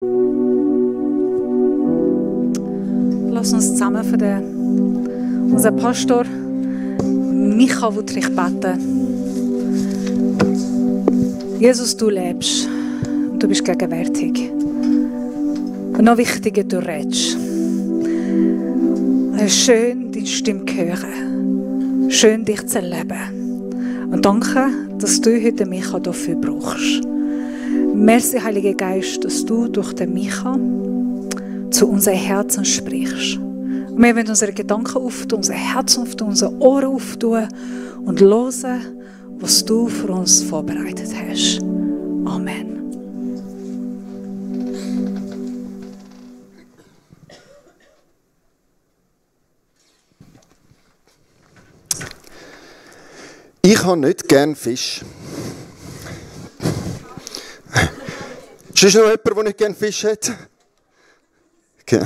Lass uns zusammen für unseren Pastor Micha Wuttrich beten. Jesus, du lebst und du bist gegenwärtig. Und noch wichtiger, du redest. Es ist schön, deine Stimme zu hören. Schön, dich zu erleben. Und danke, dass du heute Micha dafür brauchst. Merci, Heiliger Geist, dass du durch den Micha zu unseren Herzen sprichst. Und wir wollen unsere Gedanken auftun, unser Herz auftun, unsere Ohren auftun und hören, was du für uns vorbereitet hast. Amen. Ich habe nicht gern Fisch. Ist noch jemand, der nicht gern Fisch hat? Okay.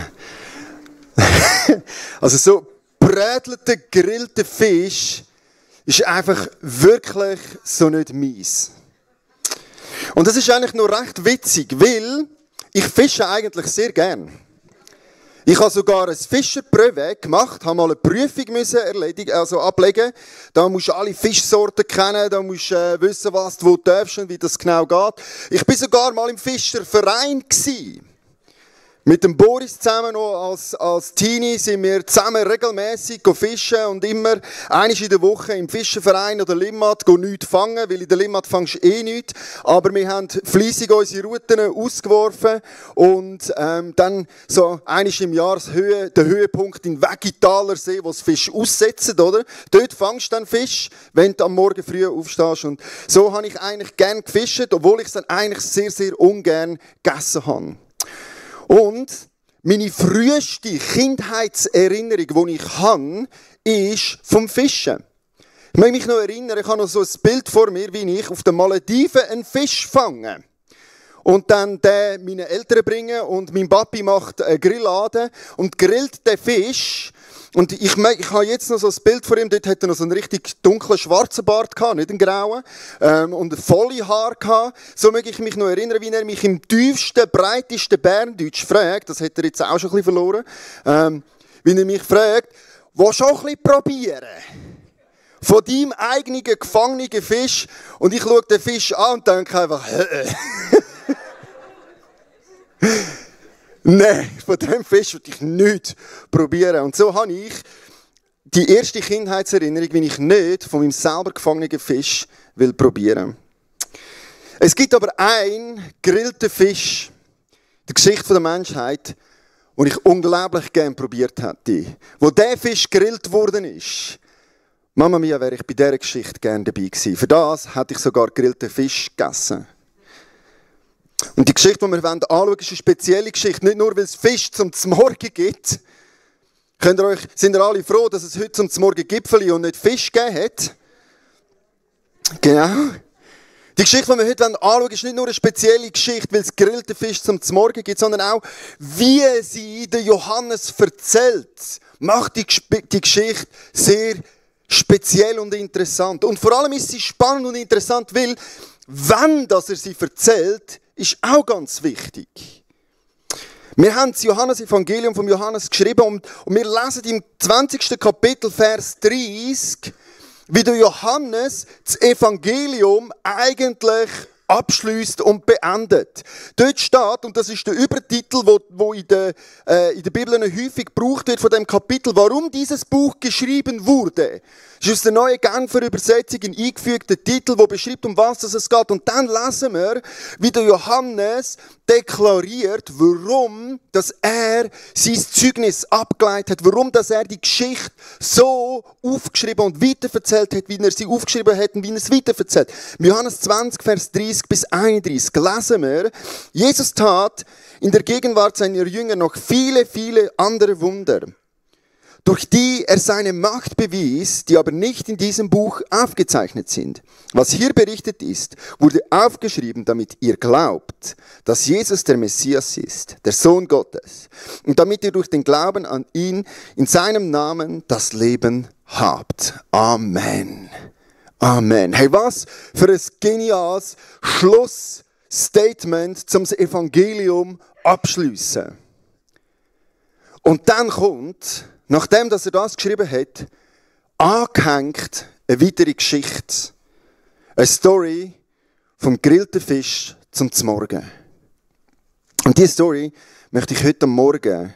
Also so brätelter, gegrillter Fisch ist einfach wirklich so nicht meins. Und das ist eigentlich noch recht witzig, weil ich fische eigentlich sehr gern. Ich habe sogar ein Fischerprüfung gemacht, habe mal eine Prüfung ablegen. Da musst du alle Fischsorten kennen, da musst du wissen, was du darfst und wie das genau geht. Ich war sogar mal im Fischerverein gewesen. Mit dem Boris zusammen noch als Teenie sind wir zusammen regelmässig fischen und immer einmal in der Woche im Fischerverein oder Limmat nichts fangen, weil in der Limmat fangst du eh nichts. Aber wir haben fleissig unsere Routen ausgeworfen und dann so einmal im Jahr der Höhepunkt in Weggitaler See, wo das Fisch aussetzen, oder? Dort fangst du dann Fisch, wenn du am Morgen früh aufstehst. Und so habe ich eigentlich gern gefischt, obwohl ich es dann eigentlich sehr, sehr ungern gegessen habe. Und meine früheste Kindheitserinnerung, die ich habe, ist vom Fischen. Ich mag mich noch erinnern, ich habe noch so ein Bild vor mir, wie ich auf den Malediven einen Fisch fange. Und dann den meinen Eltern bringen und mein Papi macht einen Grillade und grillt den Fisch. Und ich habe jetzt noch so ein Bild von ihm, dort hat er noch so einen richtig dunklen schwarzen Bart gehabt, nicht einen grauen, und volle Haare gehabt. So mag ich mich noch erinnern, wie er mich im tiefsten, breitesten Berndeutsch fragt, das hat er jetzt auch schon ein bisschen verloren, wie er mich fragt, willst du auch ein bisschen probieren? Von deinem eigenen gefangenen Fisch. Und ich schaue den Fisch an und denke einfach, nein, von diesem Fisch würde ich nichts probieren. Und so habe ich die erste Kindheitserinnerung, wie ich nicht von meinem selber gefangenen Fisch probieren will. Es gibt aber einen gegrillten Fisch, die Geschichte der Menschheit, den ich unglaublich gerne probiert hätte. Wo der Fisch gegrillt worden ist, Mama mia, wäre ich bei dieser Geschichte gerne dabei gewesen. Für das hätte ich sogar gegrillten Fisch gegessen. Und die Geschichte, die wir anschauen wollen, ist eine spezielle Geschichte. Nicht nur, weil es Fisch zum Morgen gibt. Sind ihr alle froh, dass es heute zum Morgen Gipfeli und nicht Fisch gegeben hat? Genau. Die Geschichte, die wir heute anschauen, ist nicht nur eine spezielle Geschichte, weil es gegrillte Fisch zum Morgen gibt, sondern auch, wie sie der Johannes erzählt, macht die Geschichte sehr speziell und interessant. Und vor allem ist sie spannend und interessant, weil, wenn er sie erzählt, ist auch ganz wichtig. Wir haben das Johannes-Evangelium vom Johannes geschrieben und wir lesen im 20. Kapitel, Vers 30, wie der Johannes das Evangelium eigentlich abschließt und beendet. Dort steht, und das ist der Übertitel, wo in der Bibel häufig gebraucht wird von dem Kapitel, warum dieses Buch geschrieben wurde. Das ist aus der neuen Genfer Übersetzung ein eingefügter Titel, der beschreibt, um was es geht. Und dann lesen wir, wie der Johannes deklariert, warum dass er sein Zeugnis abgeleitet hat, warum dass er die Geschichte so aufgeschrieben und weiterverzählt hat, wie er sie aufgeschrieben hat und wie er es weiterverzählt. Im Johannes 20, Vers 30 bis 31 lesen wir, Jesus tat in der Gegenwart seiner Jünger noch viele, viele andere Wunder, durch die er seine Macht bewies, die aber nicht in diesem Buch aufgezeichnet sind. Was hier berichtet ist, wurde aufgeschrieben, damit ihr glaubt, dass Jesus der Messias ist, der Sohn Gottes, und damit ihr durch den Glauben an ihn in seinem Namen das Leben habt. Amen. Amen. Hey, was für ein geniales Schlussstatement zum Evangelium abschliessen. Und dann kommt, nachdem dass er das geschrieben hat, angehängt eine weitere Geschichte. Eine Story vom grillten Fisch zum Morgen. Und diese Story möchte ich heute Morgen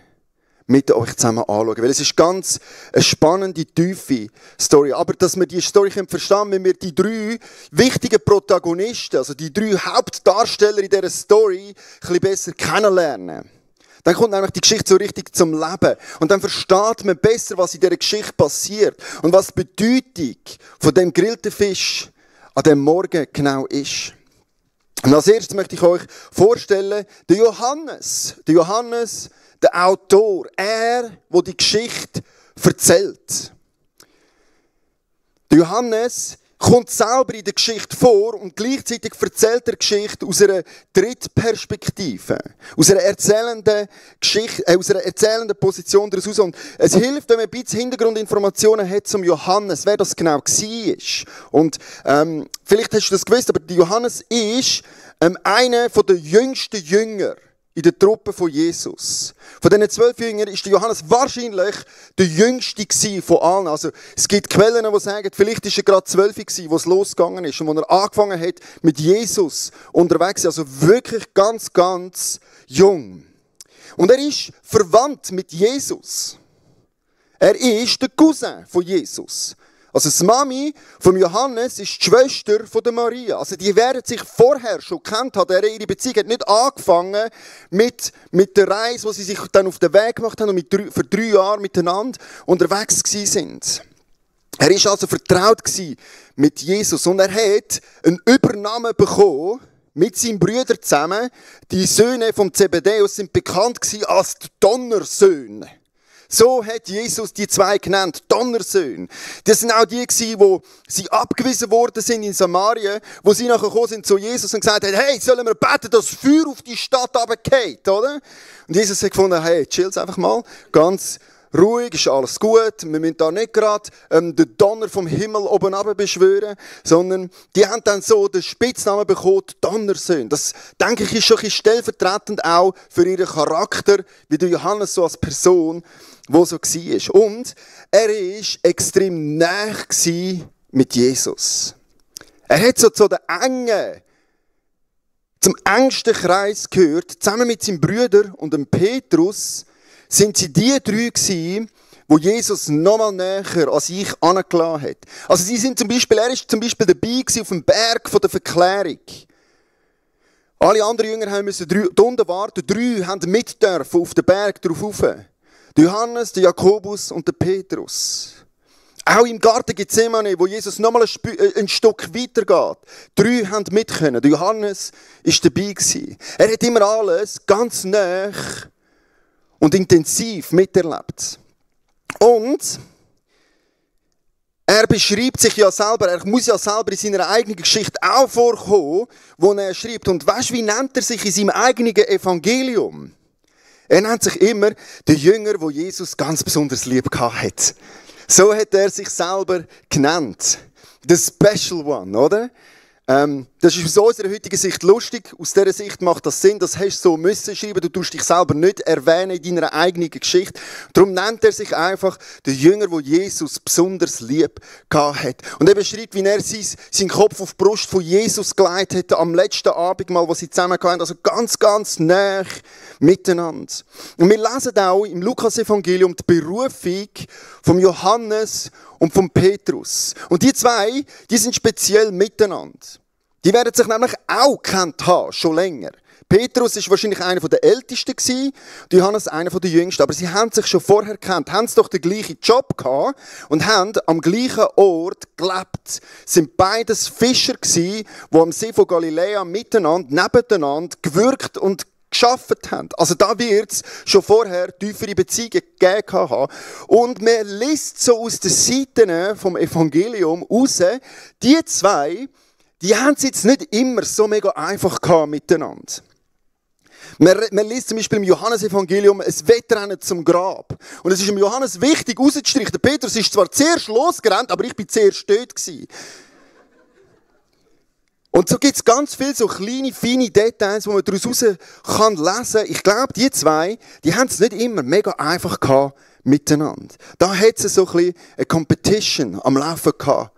mit euch zusammen anschauen. Weil es ist ganz eine spannende, tiefe Story. Aber dass wir die Story verstehen können, wenn wir die 3 wichtigen Protagonisten, also die 3 Hauptdarsteller in dieser Story, ein bisschen besser kennenlernen. Dann kommt nämlich die Geschichte so richtig zum Leben. Und dann versteht man besser, was in dieser Geschichte passiert. Und was die Bedeutung von dem grillten Fisch an dem Morgen genau ist. Und als erstes möchte ich euch vorstellen, der Johannes. Der Johannes, der Autor. Er, der die Geschichte erzählt. Der Johannes kommt selber in der Geschichte vor und gleichzeitig erzählt er die Geschichte aus einer Drittperspektive. Aus einer erzählenden Geschichte, aus einer erzählenden Position daraus. Und es hilft, wenn man ein bisschen Hintergrundinformationen hat zum Johannes, wer das genau war. Und vielleicht hast du das gewusst, aber der Johannes ist einer der jüngsten Jünger in der Truppe von Jesus. Von diesen 12 Jüngern ist der Johannes wahrscheinlich der jüngste von allen. Also, es gibt Quellen, die sagen, vielleicht war er gerade 12 gewesen, wo es losgegangen ist und wo er angefangen hat, mit Jesus unterwegs zu sein. Also wirklich ganz, ganz jung. Und er ist verwandt mit Jesus. Er ist der Cousin von Jesus. Also die Mami von Johannes ist die Schwester von der Maria. Also die werden sich vorher schon gekannt haben. Ihre Beziehung hat nicht angefangen mit der Reise, wo sie sich dann auf den Weg gemacht haben und für 3 Jahre miteinander unterwegs sind. Er ist also vertraut mit Jesus und er hat einen Übernamen bekommen mit seinen Brüdern zusammen. Die Söhne vom Zebedäus sind bekannt als die Donnersöhne. So hat Jesus die 2 genannt, Donnersöhne. Das sind auch die, die sie abgewiesen worden sind in Samaria, wo sie nachher gekommen sind zu Jesus und gesagt haben, hey, sollen wir beten, dass Feuer auf die Stadt runterfällt, oder? Und Jesus hat gefunden, hey, chill's einfach mal, ganz ruhig, ist alles gut, wir müssen da nicht gerade den Donner vom Himmel oben runter beschwören, sondern die haben dann so den Spitznamen bekommen, Donnersöhne. Das, denke ich, ist schon ein bisschen stellvertretend auch für ihren Charakter, wie der Johannes so als Person, wo so war. Und er war extrem nah mit Jesus. Er hat so zu zum engsten Kreis gehört, zusammen mit seinem Bruder und dem Petrus, sind sie die 3 gewesen, wo Jesus nochmal näher an sich angelassen hat. Also er ist zum Beispiel dabei gewesen auf dem Berg der Verklärung. Alle anderen Jünger mussten unten warten, 3 haben mit dürfen auf den Berg drauf rauf. Der Johannes, der Jakobus und der Petrus. Auch im Garten Gethsemane, wo Jesus nochmal ein Stück weiter geht. 3 haben mit können. Der Johannes war dabei gewesen. Er hat immer alles ganz nah und intensiv miterlebt. Und er beschreibt sich ja selber, er muss ja selber in seiner eigenen Geschichte auch vorkommen, wo er schreibt. Und weißt du, wie nennt er sich in seinem eigenen Evangelium? Er nennt sich immer der Jünger, wo Jesus ganz besonders lieb hat. So hat er sich selber genannt. The Special One, oder? Das ist aus unserer heutigen Sicht lustig. Aus dieser Sicht macht das Sinn, das hast du so müssen schreiben. Du tust dich selber nicht erwähnen in deiner eigenen Geschichte. Darum nennt er sich einfach der Jünger, wo Jesus besonders lieb hat. Und er beschreibt, wie er seinen Kopf auf die Brust von Jesus gelegt hat am letzten Abendmahl, wo sie zusammen hatten. Also ganz, ganz nah miteinander. Und wir lesen auch im Lukas-Evangelium die Berufung von Johannes und von Petrus. Und die 2, die sind speziell miteinander. Die werden sich nämlich auch gekannt haben, schon länger. Petrus ist wahrscheinlich einer der Ältesten gewesen, Johannes einer der Jüngsten. Aber sie haben sich schon vorher gekannt, haben doch den gleichen Job gehabt und haben am gleichen Ort gelebt. Sind beides Fischer gewesen, die am See von Galiläa miteinander, nebeneinander gewirkt und geschafft haben. Also da wird es schon vorher tiefere Beziehungen gegeben haben. Und man liest so aus den Seiten vom Evangelium raus, die 2, die haben es jetzt nicht immer so mega einfach gehabt miteinander. Man liest zum Beispiel im Johannes-Evangelium ein Wettrennen zum Grab. Und es ist im Johannes wichtig rauszustreichen. Der Petrus ist zwar zuerst losgerannt, aber ich bin zuerst dort gewesen. Und so gibt es ganz viele so kleine, feine Details, die man daraus lesen kann. Ich glaube, die zwei, die haben es nicht immer mega einfach gehabt miteinander. Da hat es so ein bisschen eine Competition am Laufen gehabt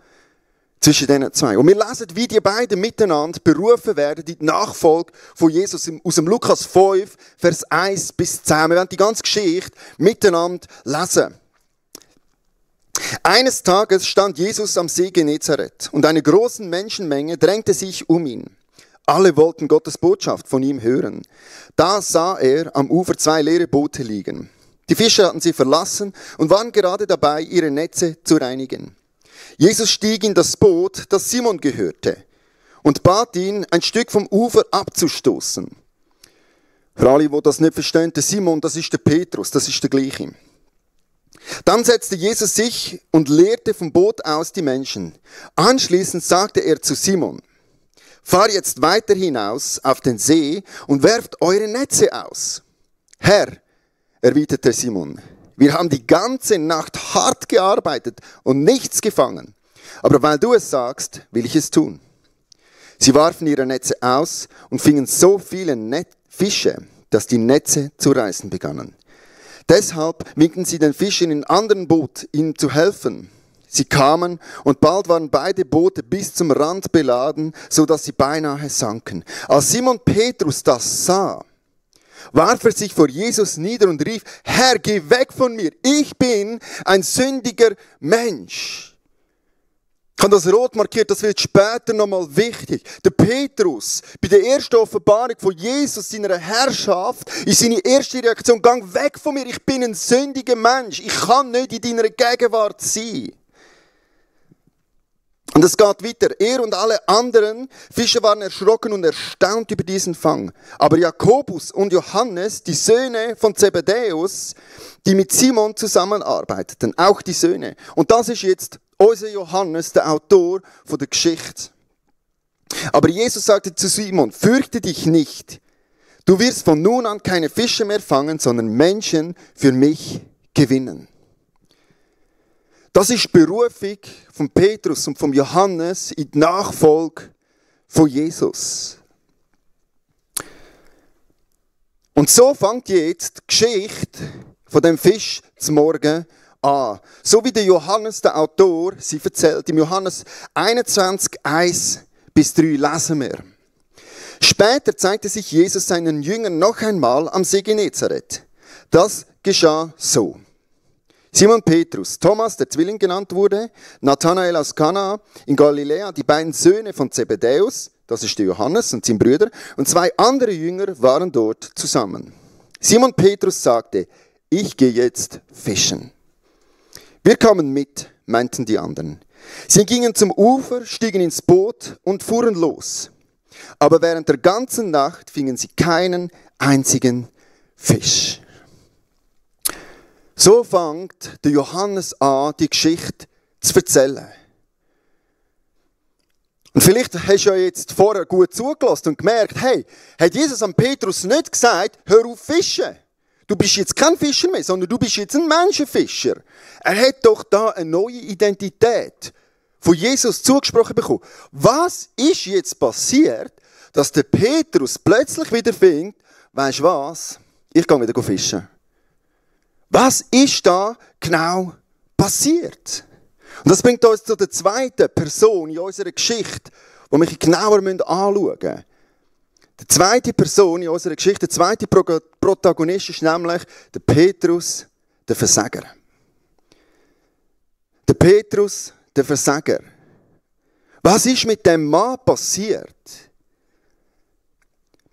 zwischen diesen zwei. Und wir lesen, wie die beiden miteinander berufen werden in die Nachfolge von Jesus aus dem Lukas 5, Vers 1 bis 10. Wir werden die ganze Geschichte miteinander lesen. Eines Tages stand Jesus am See Genezareth und eine große Menschenmenge drängte sich um ihn. Alle wollten Gottes Botschaft von ihm hören. Da sah er am Ufer 2 leere Boote liegen. Die Fischer hatten sie verlassen und waren gerade dabei, ihre Netze zu reinigen. Jesus stieg in das Boot, das Simon gehörte, und bat ihn, ein Stück vom Ufer abzustoßen. Für alle, die das nicht verstehen, der Simon, das ist der Petrus, das ist der gleiche. Dann setzte Jesus sich und lehrte vom Boot aus die Menschen. Anschließend sagte er zu Simon: Fahr jetzt weiter hinaus auf den See und werft eure Netze aus. Herr, erwiderte Simon, wir haben die ganze Nacht hart gearbeitet und nichts gefangen. Aber weil du es sagst, will ich es tun. Sie warfen ihre Netze aus und fingen so viele Fische, dass die Netze zu reißen begannen. Deshalb winkten sie den Fischern in anderen Boot, ihnen zu helfen. Sie kamen und bald waren beide Boote bis zum Rand beladen, so dass sie beinahe sanken. Als Simon Petrus das sah, warf er sich vor Jesus nieder und rief: Herr, geh weg von mir, ich bin ein sündiger Mensch. Ich habe das rot markiert, das wird später nochmal wichtig. Der Petrus, bei der ersten Offenbarung von Jesus, seiner Herrschaft, ist seine erste Reaktion: Geh weg von mir, ich bin ein sündiger Mensch, ich kann nicht in deiner Gegenwart sein. Und es geht weiter. Er und alle anderen Fischer waren erschrocken und erstaunt über diesen Fang. Aber Jakobus und Johannes, die Söhne von Zebedäus, die mit Simon zusammenarbeiteten, auch die Söhne. Und das ist jetzt unser Johannes, der Autor von der Geschichte. Aber Jesus sagte zu Simon: Fürchte dich nicht. Du wirst von nun an keine Fische mehr fangen, sondern Menschen für mich gewinnen. Das ist die Berufung von Petrus und von Johannes in die Nachfolge von Jesus. Und so fängt jetzt die Geschichte von dem Fisch zum Morgen an. So wie der Johannes, der Autor, sie erzählt. Im Johannes 21, 1 bis 3 lesen wir. Später zeigte sich Jesus seinen Jüngern noch einmal am See Genezareth. Das geschah so. Simon Petrus, Thomas, der Zwilling genannt wurde, Nathanael aus Kana in Galiläa, die beiden Söhne von Zebedäus, das ist der Johannes und sein Bruder, und 2 andere Jünger waren dort zusammen. Simon Petrus sagte: Ich gehe jetzt fischen. Wir kommen mit, meinten die anderen. Sie gingen zum Ufer, stiegen ins Boot und fuhren los. Aber während der ganzen Nacht fingen sie keinen einzigen Fisch. So fängt der Johannes an, die Geschichte zu erzählen. Und vielleicht hast du ja jetzt vorher gut zugelassen und gemerkt, hey, hat Jesus an Petrus nicht gesagt: Hör auf fischen. Du bist jetzt kein Fischer mehr, sondern du bist jetzt ein Menschenfischer. Er hat doch da eine neue Identität von Jesus zugesprochen bekommen. Was ist jetzt passiert, dass der Petrus plötzlich wieder findet: Weisst du was? Ich gehe wieder fischen. Was ist da genau passiert? Und das bringt uns zu der zweiten Person in unserer Geschichte, die wir genauer anschauen müssen. Die zweite Person in unserer Geschichte, der zweite Protagonist ist nämlich der Petrus, der Versager. Der Petrus, der Versager. Was ist mit dem Mann passiert,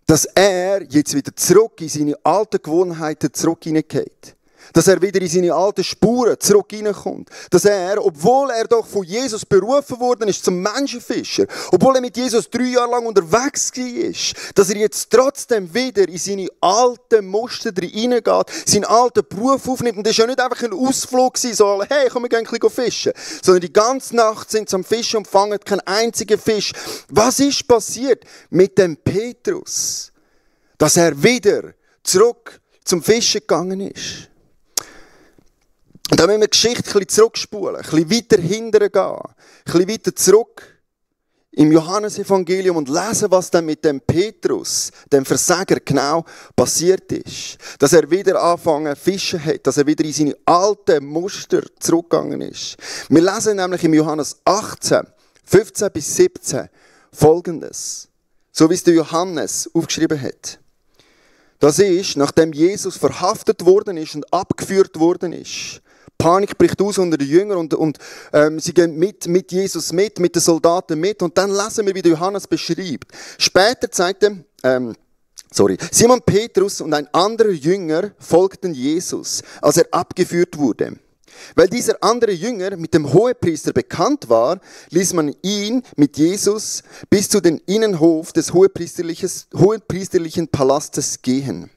dass er jetzt wieder zurück in seine alten Gewohnheiten hineingeht? Dass er wieder in seine alten Spuren zurück hineinkommt. Dass er, obwohl er doch von Jesus berufen worden ist zum Menschenfischer, obwohl er mit Jesus 3 Jahre lang unterwegs war, dass er jetzt trotzdem wieder in seine alten Muster hineingeht, seinen alten Beruf aufnimmt. Und das war ja nicht einfach ein Ausflug, so, hey, komm, wir gehen ein bisschen fischen. Sondern die ganze Nacht sind sie am Fischen und fangen keinen einzigen Fisch. Was ist passiert mit dem Petrus? Dass er wieder zurück zum Fischen gegangen ist. Und dann müssen wir die Geschichte ein bisschen zurückspulen, ein bisschen weiter hinten gehen, ein bisschen weiter zurück im Johannesevangelium und lesen, was dann mit dem Petrus, dem Versager, genau passiert ist. Dass er wieder angefangen zu fischen hat, dass er wieder in seine alten Muster zurückgegangen ist. Wir lesen nämlich im Johannes 18, 15 bis 17 Folgendes. So wie es der Johannes aufgeschrieben hat. Das ist, nachdem Jesus verhaftet worden ist und abgeführt worden ist. Panik bricht aus unter den Jüngern und sie gehen mit Jesus mit den Soldaten mit. Und dann lesen wir, wie der Johannes beschreibt. Später zeigte Simon Petrus und ein anderer Jünger folgten Jesus, als er abgeführt wurde. Weil dieser andere Jünger mit dem Hohepriester bekannt war, ließ man ihn mit Jesus bis zu den Innenhof des hohepriesterlichen Palastes gehen.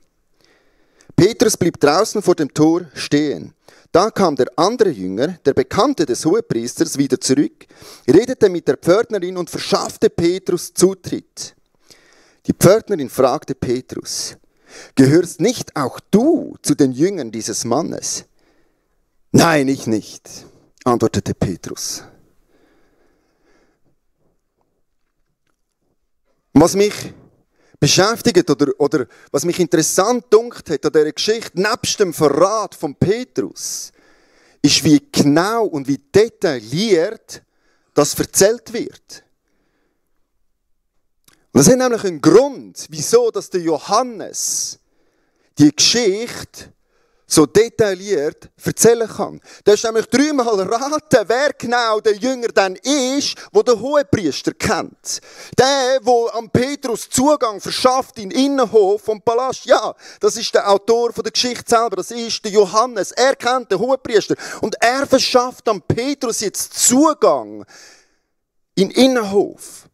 Petrus blieb draußen vor dem Tor stehen. Da kam der andere Jünger, der Bekannte des Hohepriesters, wieder zurück, redete mit der Pförtnerin und verschaffte Petrus Zutritt. Die Pförtnerin fragte Petrus: Gehörst nicht auch du zu den Jüngern dieses Mannes? Nein, ich nicht, antwortete Petrus. Was mich beschäftigt oder was mich interessant dunkt hat an dieser Geschichte, nebst dem Verrat von Petrus, ist, wie genau und wie detailliert das erzählt wird. Und das hat nämlich einen Grund, wieso dass der Johannes die Geschichte so detailliert erzählen kann. Du hast nämlich 3-mal raten, wer genau der Jünger dann ist, der den Hohepriester kennt. Der am Petrus Zugang verschafft in den Innenhof vom Palast. Ja, das ist der Autor der Geschichte selber. Das ist der Johannes. Er kennt den Hohepriester. Und er verschafft am Petrus jetzt Zugang in den Innenhof.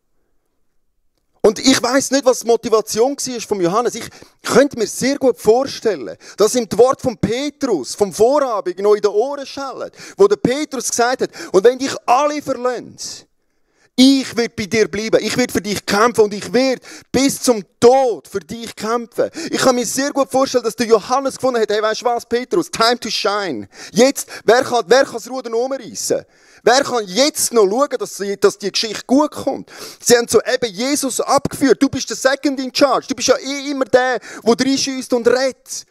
Und ich weiss nicht, was die Motivation war von Johannes. Ich könnte mir sehr gut vorstellen, dass ihm das Wort von Petrus, vom Vorabend, noch in den Ohren schellt, wo der Petrus gesagt hat, und wenn dich alle verlassen, ich werde bei dir bleiben, ich werde für dich kämpfen und ich werde bis zum Tod für dich kämpfen. Ich kann mir sehr gut vorstellen, dass der Johannes gefunden hat, hey, weisst du was, Petrus, time to shine. Jetzt, wer kann das Ruder umreißen? Wer kann jetzt noch schauen, dass die Geschichte gut kommt? Sie haben so eben Jesus abgeführt. Du bist der Second in Charge. Du bist ja immer der reinschießt und rettet.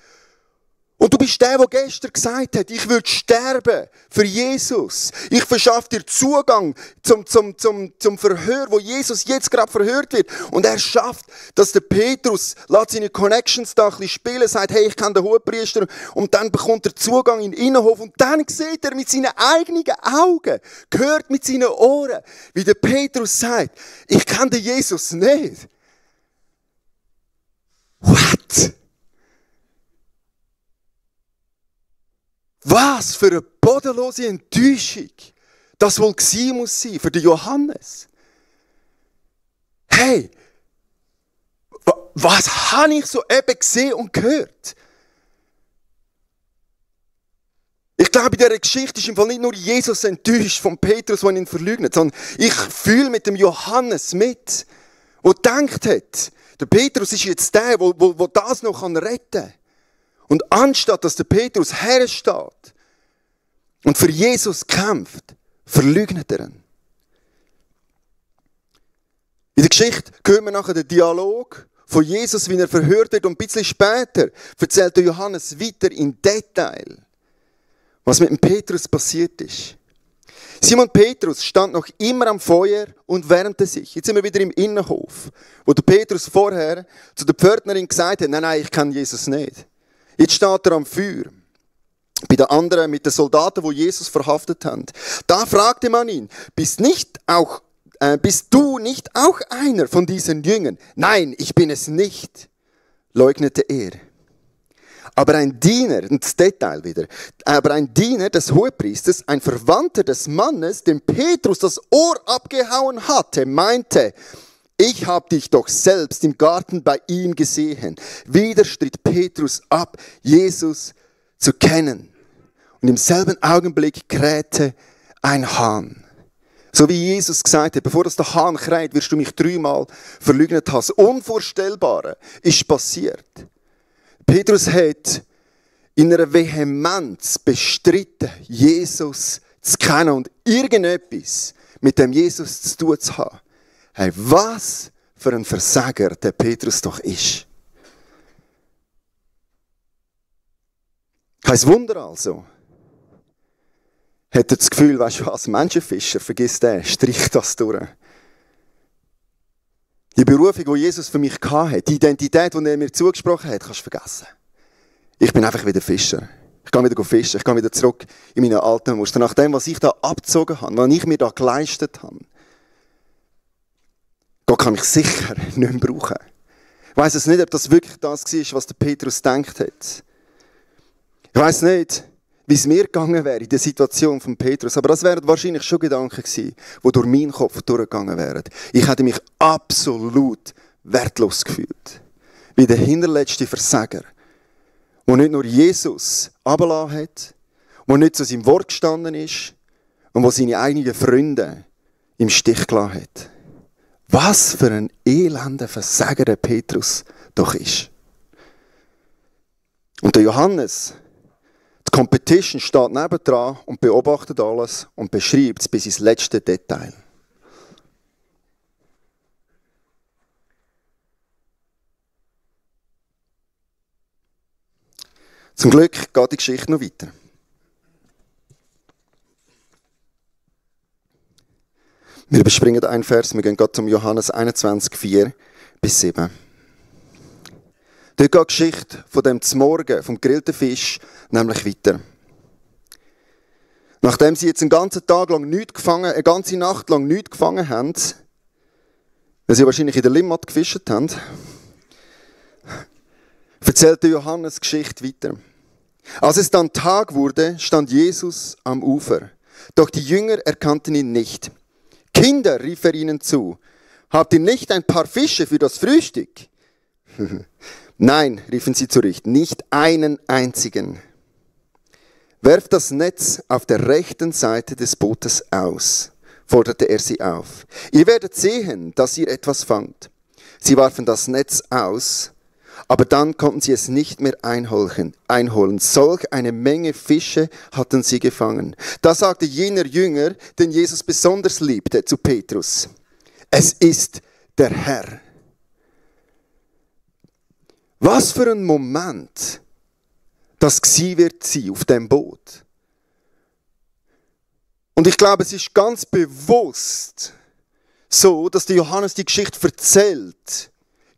Und du bist der gestern gesagt hat, ich würde sterben für Jesus. Ich verschaffe dir Zugang zum Verhör, wo Jesus jetzt gerade verhört wird. Und er schafft, dass der Petrus lässt seine Connections da ein bisschen spielen, sagt, hey, ich kenne den Hohepriester. Und dann bekommt er Zugang in den Innenhof. Und dann sieht er mit seinen eigenen Augen, hört mit seinen Ohren, wie der Petrus sagt, ich kenne den Jesus nicht. What? Was für eine bodenlose Enttäuschung das wohl gewesen muss sein für den Johannes. Hey, was habe ich so eben gesehen und gehört? Ich glaube, in dieser Geschichte ist im Fall nicht nur Jesus enttäuscht von Petrus, der ihn verleugnet, sondern ich fühle mit dem Johannes mit, der gedacht hat, der Petrus ist jetzt der, der das noch retten kann. Und anstatt, dass der Petrus hersteht und für Jesus kämpft, verleugnet er ihn. In der Geschichte hören wir nachher den Dialog von Jesus, wie er verhört wird. Und ein bisschen später erzählt der Johannes weiter in Detail, was mit dem Petrus passiert ist. Simon Petrus stand noch immer am Feuer und wärmte sich. Jetzt sind wir wieder im Innenhof, wo der Petrus vorher zu der Pförtnerin gesagt hat, nein, ich kenne Jesus nicht. Jetzt steht er am Feuer. Bei den anderen, mit den Soldaten, die Jesus verhaftet haben. Da fragte man ihn, bist du nicht auch einer von diesen Jüngern? Nein, ich bin es nicht, leugnete er. Aber ein Diener, das Detail wieder, aber ein Diener des Hohepriesters, ein Verwandter des Mannes, dem Petrus das Ohr abgehauen hatte, meinte, ich habe dich doch selbst im Garten bei ihm gesehen. Wieder stritt Petrus ab, Jesus zu kennen. Und im selben Augenblick krähte ein Hahn. So wie Jesus gesagt hat, bevor das der Hahn kräht, wirst du mich 3-mal verleugnet haben. Das Unvorstellbare ist passiert. Petrus hat in einer Vehemenz bestritten, Jesus zu kennen und irgendetwas mit dem Jesus zu tun zu haben. hey, was für ein Versager der Petrus doch ist. Kein Wunder also. Hat er das Gefühl, weißt du was, Menschenfischer, vergiss den, strich das durch. Die Berufung, die Jesus für mich hatte, die Identität, die er mir zugesprochen hat, kannst du vergessen. Ich bin einfach wieder Fischer. Ich gehe wieder fischen, ich gehe wieder zurück in meine alten Muster. Nach dem, was ich da abgezogen habe, was ich mir da geleistet habe, Gott kann mich sicher nicht mehr brauchen. Ich weiss es nicht, ob das wirklich das war, was der Petrus gedacht hat. Ich weiss nicht, wie es mir gegangen wäre in der Situation von Petrus, aber das wären wahrscheinlich schon Gedanken gewesen, die durch meinen Kopf durchgegangen wären. Ich hätte mich absolut wertlos gefühlt. Wie der hinterletzte Versager, der nicht nur Jesus runtergelassen hat, der nicht zu seinem Wort gestanden ist und der seine eigenen Freunde im Stich gelassen hat. Was für ein elender Versager der Petrus doch ist. Und der Johannes, die Competition steht nebendran und beobachtet alles und beschreibt es bis ins letzte Detail. Zum Glück geht die Geschichte noch weiter. Wir überspringen einen Vers, wir gehen gerade zum Johannes 21, 4-7. Dort geht die Geschichte von dem Zmorgen, vom gegrillten Fisch, nämlich weiter. Nachdem sie jetzt einen ganzen Tag lang nichts gefangen, eine ganze Nacht lang nichts gefangen haben, weil sie wahrscheinlich in der Limmat gefischt haben, erzählt der Johannes Geschichte weiter. Als es dann Tag wurde, stand Jesus am Ufer. Doch die Jünger erkannten ihn nicht. Kinder, rief er ihnen zu, habt ihr nicht ein paar Fische für das Frühstück? Nein, riefen sie zurück, nicht einen einzigen. Werft das Netz auf der rechten Seite des Bootes aus, forderte er sie auf. Ihr werdet sehen, dass ihr etwas fangt. Sie warfen das Netz aus, aber dann konnten sie es nicht mehr einholen. Solch eine Menge Fische hatten sie gefangen. Da sagte jener Jünger, den Jesus besonders liebte, zu Petrus: Es ist der Herr. Was für ein Moment das gsi wird sie auf dem Boot. Und ich glaube, es ist ganz bewusst so, dass der Johannes die Geschichte erzählt.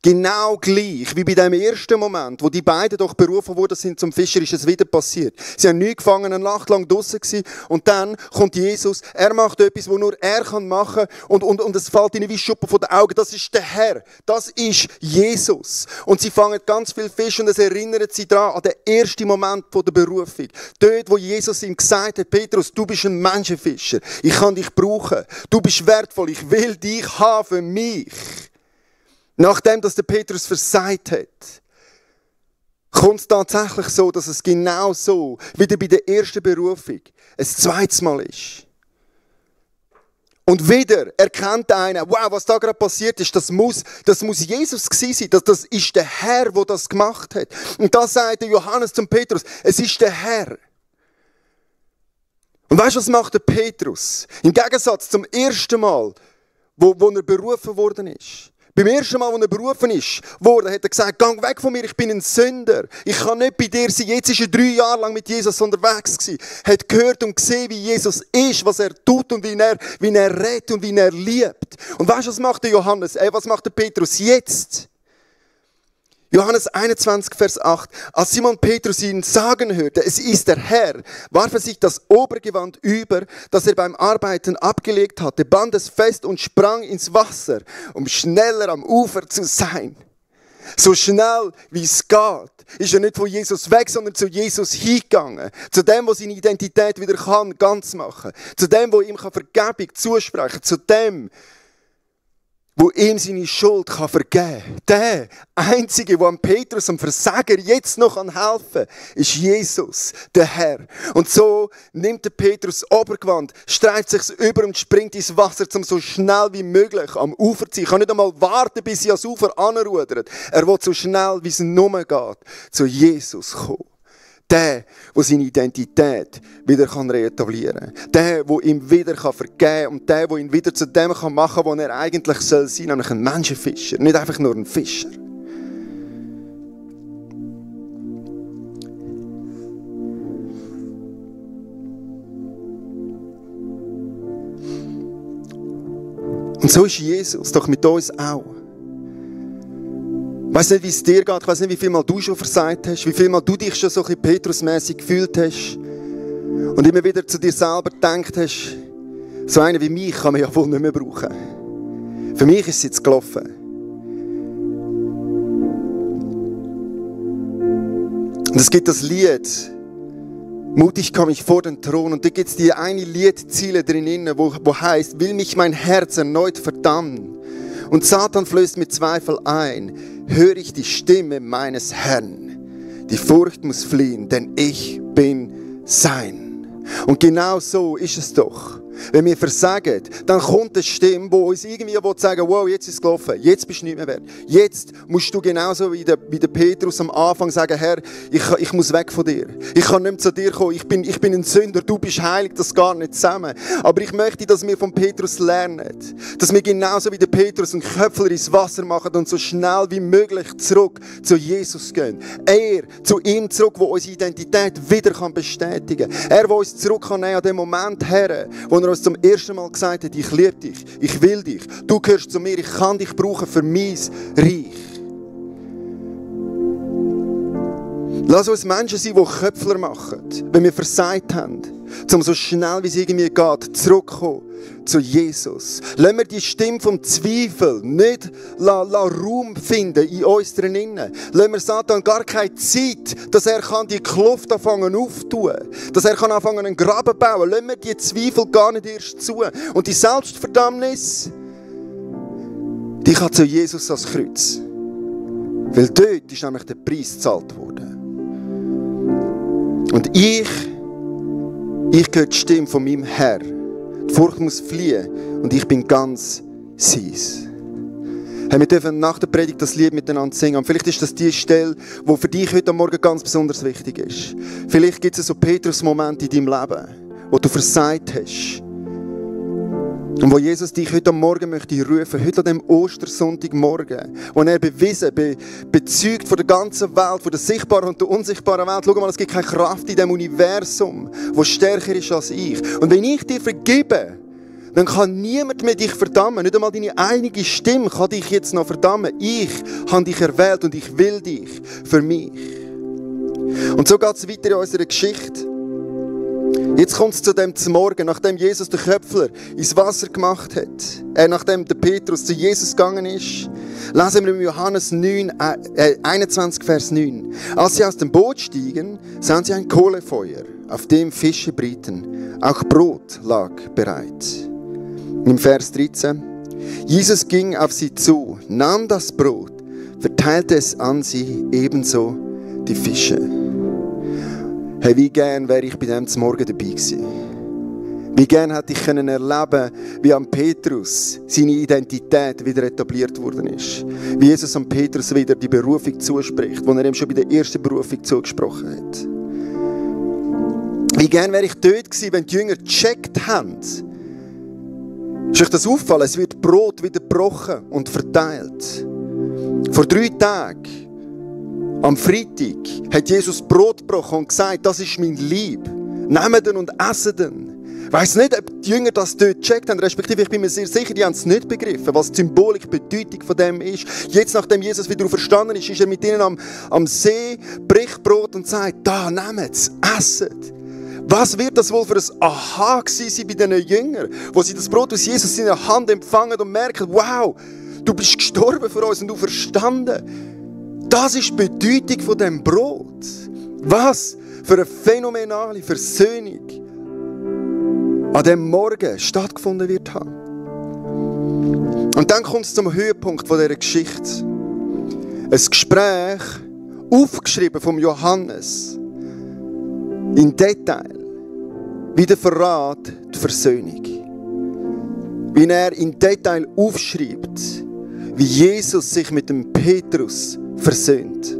Genau gleich wie bei dem ersten Moment, wo die beiden doch berufen worden sind zum Fischer, ist es wieder passiert. Sie haben nichts gefangen, eine Nacht lang draussen gewesen, und dann kommt Jesus, er macht etwas, was nur er machen kann, und es fällt ihnen wie Schuppen von den Augen. Das ist der Herr, das ist Jesus. Und sie fangen ganz viel Fisch und es erinnert sie daran an den ersten Moment der Berufung. Dort, wo Jesus ihm gesagt hat: Petrus, du bist ein Menschenfischer, ich kann dich brauchen, du bist wertvoll, ich will dich haben für mich. Nachdem, dass der Petrus versagt hat, kommt es tatsächlich so, dass es genau so, wieder bei der ersten Berufung, ein zweites Mal ist. Und wieder erkennt einer, wow, was da gerade passiert ist, das muss Jesus gewesen sein, das ist der Herr, der das gemacht hat. Und da sagt der Johannes zum Petrus, es ist der Herr. Und weißt du, was macht der Petrus? Im Gegensatz zum ersten Mal, wo er berufen worden ist. Beim ersten Mal, als er berufen wurde, hat er gesagt: Geh weg von mir, ich bin ein Sünder. Ich kann nicht bei dir sein. Jetzt war er 3 Jahre lang mit Jesus unterwegs gewesen. Hat gehört und gesehen, wie Jesus ist, was er tut und wie er redet und wie er liebt. Und weißt du, was macht der Johannes? Was macht der Petrus jetzt? Johannes 21, Vers 8. Als Simon Petrus ihn sagen hörte, es ist der Herr, warf er sich das Obergewand über, das er beim Arbeiten abgelegt hatte, band es fest und sprang ins Wasser, um schneller am Ufer zu sein. So schnell wie es geht, ist er nicht von Jesus weg, sondern zu Jesus hingegangen. Zu dem, der seine Identität wieder kann, ganz machen. Zu dem, der ihm Vergebung zusprechen kann. Zu dem, wo ihm seine Schuld vergeben kann. Der Einzige, der am Petrus, am Versager, jetzt noch helfen kann, ist Jesus, der Herr. Und so nimmt der Petrus das Obergewand, streift sich über und springt ins Wasser, um so schnell wie möglich am Ufer zu sein. Er kann nicht einmal warten, bis sie ans Ufer anrudert. Er will so schnell, wie es nur geht, zu Jesus kommen. Der seine Identität wieder reetablieren kann. Der ihm wieder vergeben kann. Und der ihn wieder zu dem machen kann, was er eigentlich sein soll, nämlich ein Menschenfischer. Nicht einfach nur ein Fischer. Und so ist Jesus doch mit uns auch. Ich weiss nicht, wie es dir geht, ich weiss nicht, wie viel Mal du schon versagt hast, wie viel Mal du dich schon so ein bisschen Petrusmässig gefühlt hast und immer wieder zu dir selber gedacht hast, so einen wie mich kann man ja wohl nicht mehr brauchen. Für mich ist es jetzt gelaufen. Und es gibt das Lied, mutig komme ich vor den Thron, und da gibt es die eine Liedziele drin, wo heißt, will mich mein Herz erneut verdammen und Satan flößt mit Zweifel ein, höre ich die Stimme meines Herrn. Die Furcht muss fliehen, denn ich bin sein. Und genau so ist es doch. Wenn wir versagen, dann kommt eine Stimme, die uns irgendwie sagen will, wow, jetzt ist es gelaufen, jetzt bist du nicht mehr wert. Jetzt musst du genauso wie der Petrus am Anfang sagen, Herr, ich muss weg von dir. Ich kann nicht mehr zu dir kommen, ich bin ein Sünder, du bist heilig, das geht nicht zusammen. Aber ich möchte, dass wir von Petrus lernen, dass wir genauso wie der Petrus einen Köpfler ins Wasser machen und so schnell wie möglich zurück zu Jesus gehen. Er, zu ihm zurück, der unsere Identität wieder bestätigen kann. Er, der uns zurück kann nehmen an den Moment her, wo er uns zum ersten Mal gesagt hat, ich liebe dich, ich will dich, du gehörst zu mir, ich kann dich brauchen für mein Reich. Lass uns Menschen sein, die Köpfler machen, wenn wir versagt haben, um so schnell wie es irgendwie geht, zurückzukommen zu Jesus. Lassen wir die Stimme vom Zweifel nicht Raum finden in uns drinnen. Lassen wir Satan gar keine Zeit, dass er die Kluft anfangen auftun kann. Dass er anfangen einen Graben bauen kann. Lassen wir die Zweifel gar nicht erst zu. Und die Selbstverdammnis, die kann zu Jesus ans Kreuz. Weil dort ist nämlich der Preis gezahlt worden. Und ich höre die Stimme von meinem Herr. Die Furcht muss fliehen und ich bin ganz seins. Hey, wir dürfen nach der Predigt das Lied miteinander singen. Und vielleicht ist das die Stelle, die für dich heute Morgen ganz besonders wichtig ist. Vielleicht gibt es so Petrus-Momente in deinem Leben, wo du versagt hast. Und wo Jesus dich heute Morgen möchte rufen, heute an dem Ostersonntagmorgen, wo er bewiesen, bezeugt von der ganzen Welt, von der sichtbaren und der unsichtbaren Welt. Schau mal, es gibt keine Kraft in diesem Universum, wo stärker ist als ich. Und wenn ich dir vergebe, dann kann niemand mehr dich verdammen. Nicht einmal deine eigene Stimme kann dich jetzt noch verdammen. Ich habe dich erwählt und ich will dich für mich. Und so geht es weiter in unserer Geschichte. Jetzt kommt es zu dem Morgen, nachdem Jesus den Köpfler ins Wasser gemacht hat, nachdem der Petrus zu Jesus gegangen ist, lesen wir in Johannes 21, Vers 9. Als sie aus dem Boot stiegen, sahen sie ein Kohlefeuer, auf dem Fische brieten. Auch Brot lag bereit. Im Vers 13. Jesus ging auf sie zu, nahm das Brot, verteilte es an sie, ebenso die Fische. Hey, wie gern wäre ich bei dem zum Morgen dabei gewesen. Wie gern hätte ich erleben, wie am Petrus seine Identität wieder etabliert worden ist. Wie Jesus am Petrus wieder die Berufung zuspricht, die er ihm schon bei der ersten Berufung zugesprochen hat. Wie gern wäre ich dort gewesen, wenn die Jünger gecheckt haben. Ist euch das auffallen? Es wird Brot wieder gebrochen und verteilt. Vor 3 Tagen, am Freitag, hat Jesus Brot gebrochen und gesagt, das ist mein Leib. Nehmt ihn und esset ihn. Ich weiss nicht, ob die Jünger das dort gecheckt haben, respektive ich bin mir sehr sicher, die haben es nicht begriffen, was die symbolische Bedeutung von dem ist. Jetzt, nachdem Jesus wieder verstanden ist, ist er mit ihnen am See, bricht Brot und sagt, da, nehmt es, esset. Was wird das wohl für ein Aha gewesen sein bei diesen Jüngern, wo sie das Brot aus Jesus in der Hand empfangen und merken, wow, du bist gestorben für uns und du verstanden. Das ist die Bedeutung von dem Brot. Was für eine phänomenale Versöhnung an diesem Morgen stattgefunden wird haben. Und dann kommt es zum Höhepunkt dieser Geschichte. Ein Gespräch, aufgeschrieben vom Johannes, in Detail, wie der Verrat, die Versöhnung. Wie er in Detail aufschreibt, wie Jesus sich mit dem Petrus versöhnt.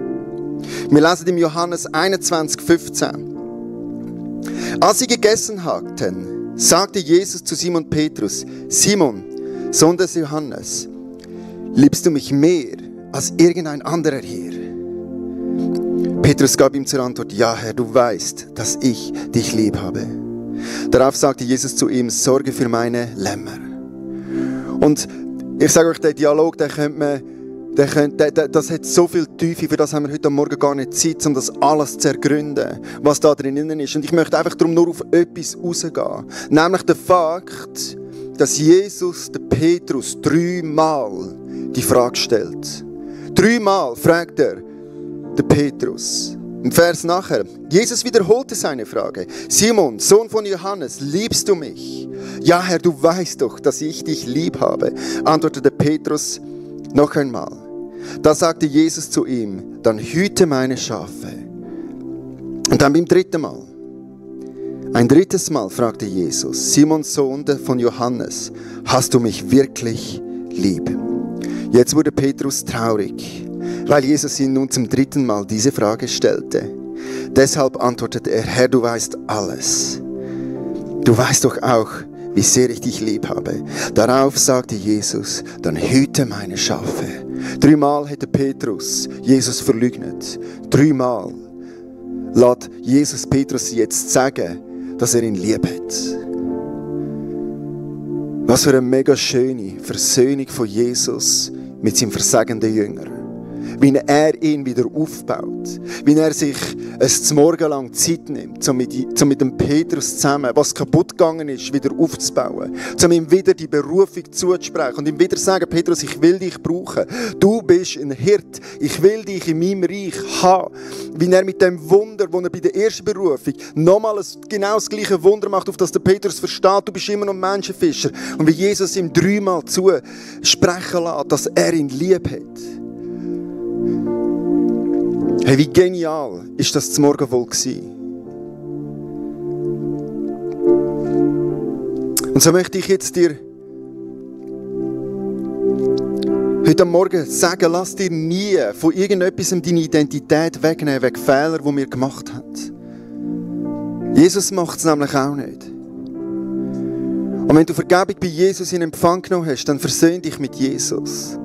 Wir lesen im Johannes 21,15. Als sie gegessen hatten, sagte Jesus zu Simon Petrus: Simon, Sohn des Johannes, liebst du mich mehr als irgendein anderer hier? Petrus gab ihm zur Antwort: Ja, Herr, du weißt, dass ich dich lieb habe. Darauf sagte Jesus zu ihm: Sorge für meine Lämmer. Und ich sage euch, der Dialog, das hat so viel Tiefe, für das haben wir heute Morgen gar nicht Zeit, um das alles zu ergründen, was da drinnen ist. Und ich möchte einfach darum nur auf etwas rausgehen. Nämlich der Fakt, dass Jesus den Petrus 3-mal die Frage stellt. 3-mal fragt er den Petrus. Im Vers nachher, Jesus wiederholte seine Frage. Simon, Sohn von Johannes, liebst du mich? Ja, Herr, du weißt doch, dass ich dich lieb habe, antwortete Petrus noch einmal. Da sagte Jesus zu ihm: Dann hüte meine Schafe. Und dann beim 3. Mal. Ein 3. Mal fragte Jesus: Simon, Sohn von Johannes, hast du mich wirklich lieb? Jetzt wurde Petrus traurig, weil Jesus ihn nun zum 3. Mal diese Frage stellte. Deshalb antwortete er: Herr, du weißt alles. Du weißt doch auch, wie sehr ich dich lieb habe. Darauf sagte Jesus: Dann hüte meine Schafe. 3-mal hätte Petrus Jesus verleugnet. 3-mal lässt Jesus Petrus jetzt sagen, dass er ihn lieb hat. Was für eine mega schöne Versöhnung von Jesus mit seinem versagenden Jünger. Wie er ihn wieder aufbaut. Wie er sich ein Morgen lang Zeit nimmt, um mit dem Petrus zusammen, was kaputt gegangen ist, wieder aufzubauen. Um ihm wieder die Berufung zuzusprechen und ihm wieder sagen: Petrus, ich will dich brauchen. Du bist ein Hirt. Ich will dich in meinem Reich haben. Wie er mit dem Wunder, das er bei der ersten Berufung nochmal genau das gleiche Wunder macht, auf das der Petrus versteht, du bist immer noch ein Menschenfischer. Und wie Jesus ihm 3-mal zusprechen lässt, dass er ihn lieb hat. Hey, wie genial ist das zum Morgen wohl gewesen? Und so möchte ich jetzt dir heute Morgen sagen: Lass dir nie von irgendetwas deine Identität wegnehmen, wegen Fehler, die wir gemacht haben. Jesus macht es nämlich auch nicht. Und wenn du Vergebung bei Jesus in Empfang genommen hast, dann versöhn dich mit Jesus.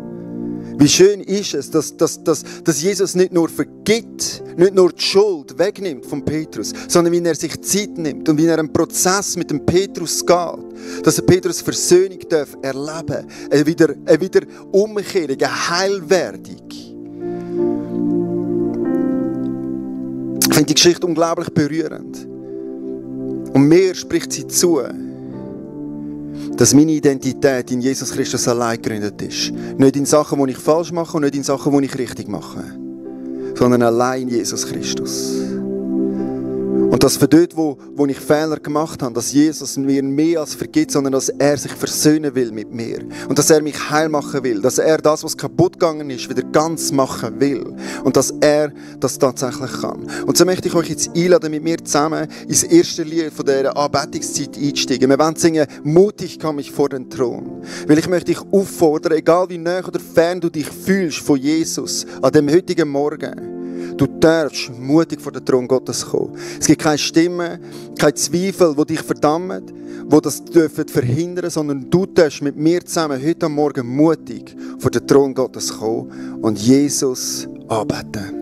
Wie schön ist es, dass Jesus nicht nur vergibt, nicht nur die Schuld wegnimmt von Petrus, sondern wie er sich Zeit nimmt und wie er einen Prozess mit dem Petrus geht, dass der Petrus Versöhnung darf erleben, eine wieder Umkehrung, eine Heilwerdung. Ich finde die Geschichte unglaublich berührend. Und mir spricht sie zu, dass meine Identität in Jesus Christus allein gegründet ist. Nicht in Sachen, die ich falsch mache und nicht in Sachen, die ich richtig mache. Sondern allein in Jesus Christus. Und dass für dort, wo ich Fehler gemacht habe, dass Jesus mir mehr als vergibt, sondern dass er sich versöhnen will mit mir. Und dass er mich heil machen will. Dass er das, was kaputt gegangen ist, wieder ganz machen will. Und dass er das tatsächlich kann. Und so möchte ich euch jetzt einladen, mit mir zusammen ins erste Lied von dieser Anbetungszeit einsteigen. Wir wollen singen: Mutig komme ich vor den Thron. Weil ich möchte dich auffordern, egal wie nah oder fern du dich fühlst von Jesus, an dem heutigen Morgen, du darfst mutig vor den Thron Gottes kommen. Es gibt keine Stimme, keine Zweifel, die dich verdammen, die das dürfen verhindern, sondern du darfst mit mir zusammen heute Morgen mutig vor den Thron Gottes kommen und Jesus anbeten.